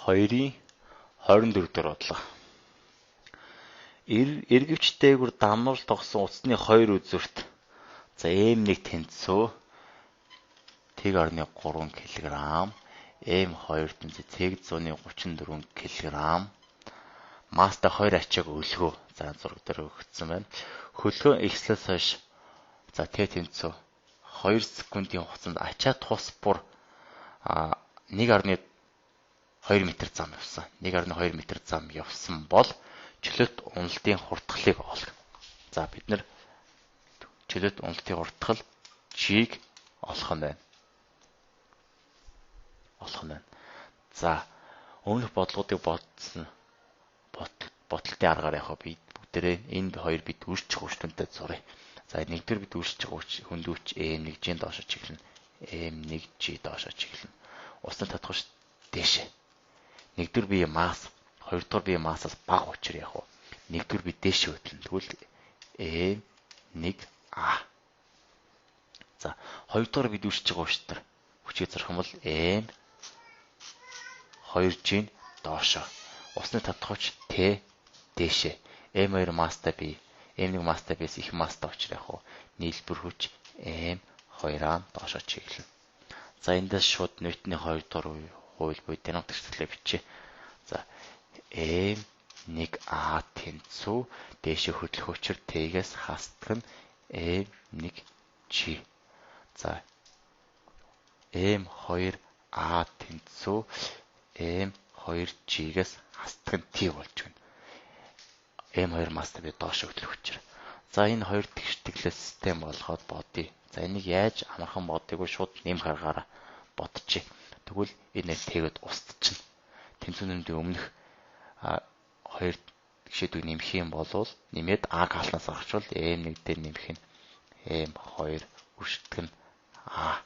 2-ын 24 дэх бодлого. Эргэвч дээгүүр дамнуул тогсон утасны хоёр үзүүрт за M1 тэнцүү 1.3 кг, M2 тэнцүү 134 кг. Маста 2 ачааг өлгөө. За зураг дээр өгөгдсөн байна. Хөлгөө эхлээс хойш за Т тэнцүү 2 секундын хугацаанд ачаа тус бүр 1.2 м зам явсан. 1.2 м зам явсан бол чөлөөт уналтын хурдхлыг олно. За бид нар чөлөөт уналтын хурдхал G-г олох нь байна. Олох нь байна. За өмнөх бодлогуудыг бодсон бодолтын аргаар яг би бүгдээрээ энэ хоёр бид үржих хүчтэй зуръя. За нэгдүгээр бид үржих хүч хөндөвч M1G-ийн доошо чиглэнэ. M1G доошо чиглэнэ. Усны татгууч дээшээ. Нэгдүгээр бие масс, хоёрдугаар бие массаас бага учир яг уу. Нэгдүгээр би дээшээ хөдлөнө. Тэгвэл M1A. За хоёрдугаар бид үржиж байгаа хүчтэй хүчийг зарах юм бол M2G нь доошо. Усны татгууч Т дээшээ. M2 масстай бие, M1 масстай биес их масстай учир яг уу. Нийлбэр хүч M2A доошо чиглэнэ. За эндээс шууд Ньютоны хоёрдугаар хууль буюу динамик тэгшгэлээ бичье. За M1A тэнцүү дээшээ хөдлөх учир Т-гээс хасдаг нь M1G. За M2A тэнцүү M2G-гээс хасдаг нь Т болж байна. M2 масстай би доош хөдлөх учир. За энэ хоёр тэгштэглээ систем болгоод бодъё. За энийг яаж амархан бодъёг шууд нэмэх аргаараа бодчих. Тэгвэл энэ тэгээд устчихна. Тэнцүү нэмдийн өмнөх хоёр жишээдийг нэмэх юм бол нэмээд А галнаас гарчвал M1 дээр нэмэх нь M2 үржигдэх нь А.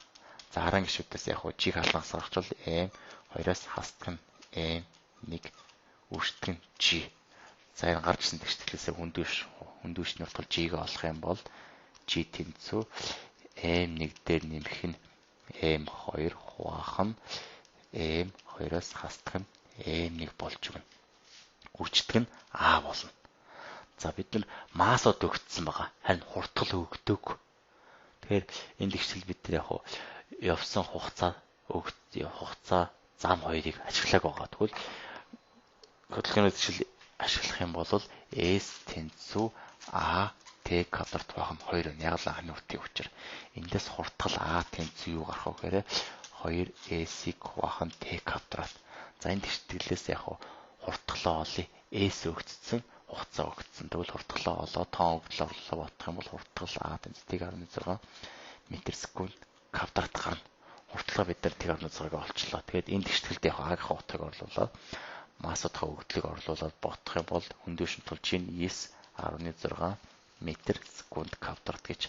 За харан гишүүдээс яг хуу G галнаас гарчвал M2-оос хасдаг нь M1 үржигдэх нь G. За энэ гарч ирсэн тэгштэглээсээ хөндөөшний утгал G-г олох юм бол G тэнцүү M1 дээр нэмэх нь M2 хуваах нь M2-оос хасдаг нь M1 болж өгнө. Үржигдэх нь А болно. За бид нар массууд өгөгдсөн байгаа. Харин хурдгал өгдөг. Тэгэхээр энэ тэгшэл бид нар яг явсан хугацаа хугацаа зам хоёрыг ашиглааг байгаа. Тэгвэл хөдөлгөөний тэгшил ашиглах юм бол S тэнцүү А Т квадрат хуваах нь 2 байна. Яг л анхны үтгийн учир. Эндээс хурдгал А тэнцүү юу гарах вэ гэхээр 2S-ийг хуваах нь Т квадрат. За энэ тэгштэглээс яг хурдгалаа олъё. S өгөгдсөн, хугацаа өгөгдсөн. Тэгвэл хурдгалаа олоо тоон өгдлөө орлоо бодох юм бол хурдгал А тэнцүү 1.6 м/секунд квадрат гарна. Хурдгалаа бид нар 1.6-ыг олчлоо. Тэгээд энэ тэгштгэлд яг А-гийн утгыг орлуулаад массуудын өгдлийг орлуулад бодох юм бол хөндөөшин тул чинь 9.6 м/секунд квадрат гэж